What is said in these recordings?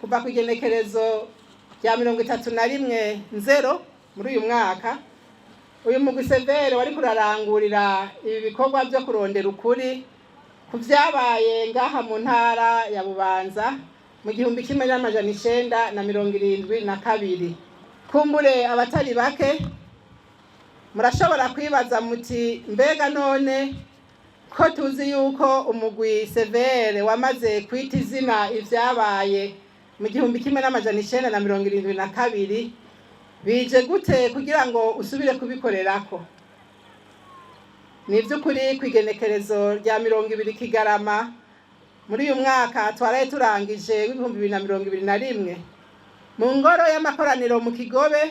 Kuva ku igenekerezo rya 31 nzero muri uyu mwaka, uyu mugwi CVR wari kurarangurira ibi bikorwa byo kurondera ukuri ku vyabaye ngaha mu ntara ya Bubanza mu 1972. Kumbure abatari bake murashobora kwibaza muti: "Mbega none ko tuzi yuko umugwi CVR wamaze kwita izina ivyabaye mu 1972, bije gute kugira ngo usubire kubikorerako?" Ni ivy'ukuri, kw'igenekerezo rya 20 Kigarama muri uyu mwaka twaraye turangije w'2021, mu ngoro y'amakoraniro mu Kigobe,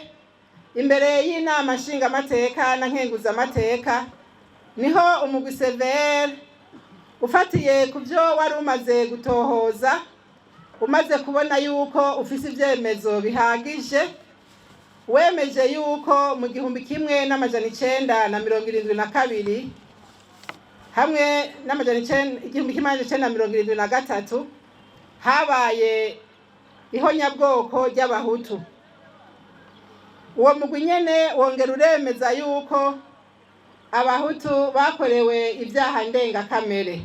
imbere y'inama nshingamateka na nkenguzamateka, niho umugwi CVR, ufatiye ku byo wari umaze gutohoza, umaze kubona yuko ufise ivyemezo bihagije, wemeje yuko mu 1972 hamwe n'amajana icenda, 1973, habaye ihonyabwoko ry'Abahutu. Uwo mugwi nyene wongera uremeza yuko Abahutu bakorewe ibyaha ndengakamere.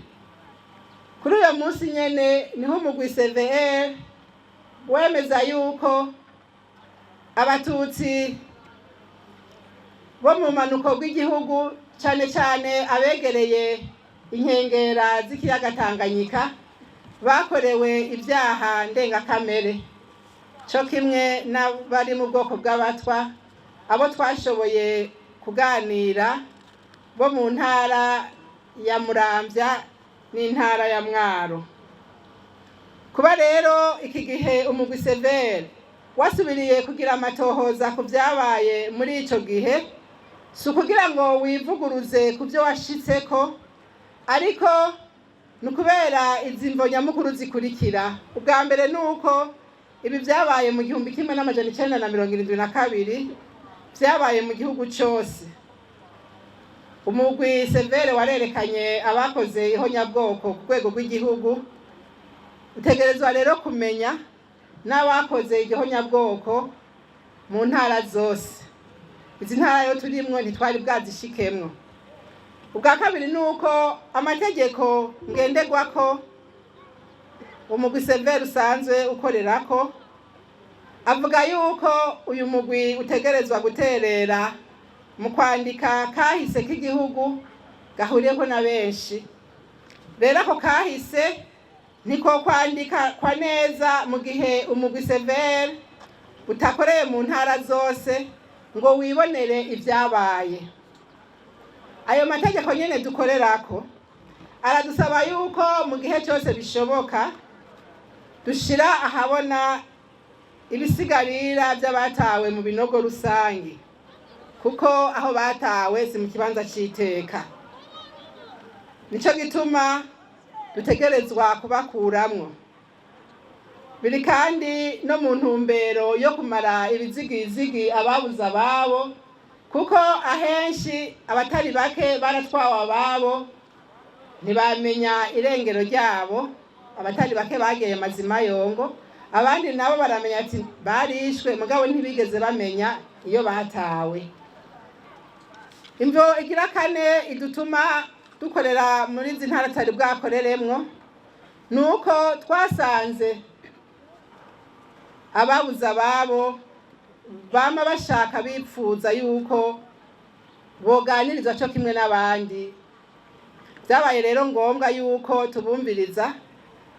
Kuri uyo munsi nyene niho umugwi CVR wemeza yuko Abatutsi bo mu manuko bw'igihugu, cane cane abegereye inkengera z'ikiyaga Tanganyika, bakorewe ibyaha ndengakamere, co kimwe n'abari mu bwoko bw'Abatwa, abo twashoboye kuganira bo mu ntara ya Muramvya n'intara ya Mwaro. Kuba rero iki gihe umugwi CVR wasubiriye kugira amatohoza ku vyabaye muri ico gihe, si ukugira ngo wivuguruze ku vyo washitseko, ariko ni ukubera izi mvo nyamukuru zikurikira. Ubwa mbere ni uko ibi vyabaye mu 1972 vyabaye mu gihugu cose. Umugwi CVR warerekanye abakoze ihonyabwoko ku rwego rw'igihugu. Utegerezwa rero kumenya n'abakoze igihonyabwoko mu ntara zose. Izi ntara yo turimwo ntitwari bwazishikemwo. Ubwa kabiri ni uko amategeko ngenderwako umugwi CVR usanzwe ukorerako avuga yuko uyu mugwi utegerezwa guterera mu kwandika kahise k'igihugu gahuriyeko na benshi. Rero ako kahise niko kwandika kwa neza mu gihe umugwi CVR utakoreye mu ntara zose ngo wibonere ibyabaye. Ayo mategeko nyene dukorerako aradusaba yuko mu gihe cyose bishoboka dushira ahabona ibisigarira by'abatawe mu binogo rusangi, kuko aho batawe si mu kibanza c'iteka. Nico gituma dutegerezwa kubakuramwo. Biri kandi no mu ntumbero yo kumara ibizigizigi ababuze ababo, kuko ahenshi abatari bake baratwawe ababo ntibamenya irengero ryabo. Abatari bake bagiye mazimayongo, abandi nabo baramenya ati barishwe, mugabo ntibigeze bamenya iyo batawe. Imvo igira kane idutuma dukorera muri izi ntara tutari bwakoreremwo ni uko twasanze ababuze ababo bama bashaka, bipfuza yuko boganirizwa co kimwe n'abandi. Vyabaye rero ngombwa yuko tubumviriza,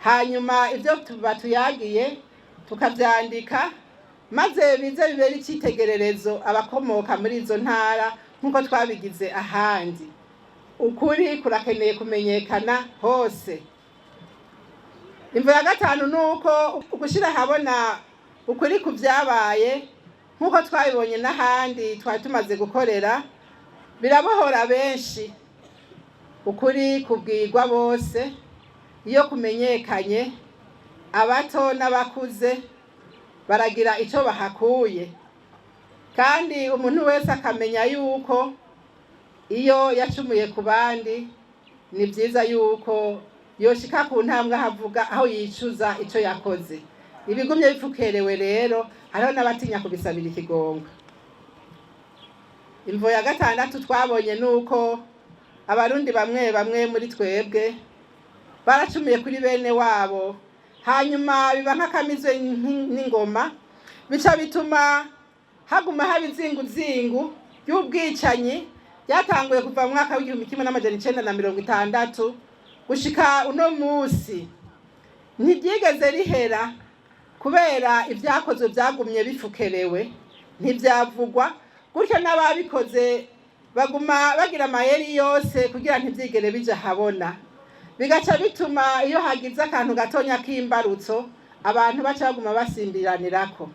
hanyuma ivyo batuyagiye tukavyandika, maze bize bibere icitegererezo abakomoka muri izo ntara, nk'uko twabigize ahandi. Ukuri kurakeneye kumenyekana hose. Imvo ya gatanu ni uko ugushira ahabona ukuri ku vyabaye, nk'uko twabibonye n'ahandi twari tumaze gukorera, birabohora benshi. Ukuri kubwirwa bose. Iyo kumenyekanye, abato n'abakuze baragira ico bahakuye, kandi umuntu wese akamenya yuko iyo yacumuye ku bandi, ni vyiza yuko yoshika ku ntambwe ahavuga aho yicuza ico yakoze. Ibigumye bipfukerewe rero, hariho n'abatinya kubisabira ikigongwe. Imvo ya gatandatu twabonye nuko Abarundi bamwe bamwe muri twebwe baracumiye kuri bene wabo, hanyuma biba nk'akamizwe n'ingoma, bica bituma haguma haba izinguzingu ry'ubwicanyi ryatanguye kuva mu mwaka w'1960 gushika uno musi. Ntiryigeze rihera kubera ibyakozwe byagumye bifukerewe, ntibyavugwa gutyo, n'ababikoze baguma bagira amayeri yose kugira ntibyigere bija habona. Bigaca bituma iyo hagize akantu gatonya k'imbarutso, abantu baca baguma basimbiranirako.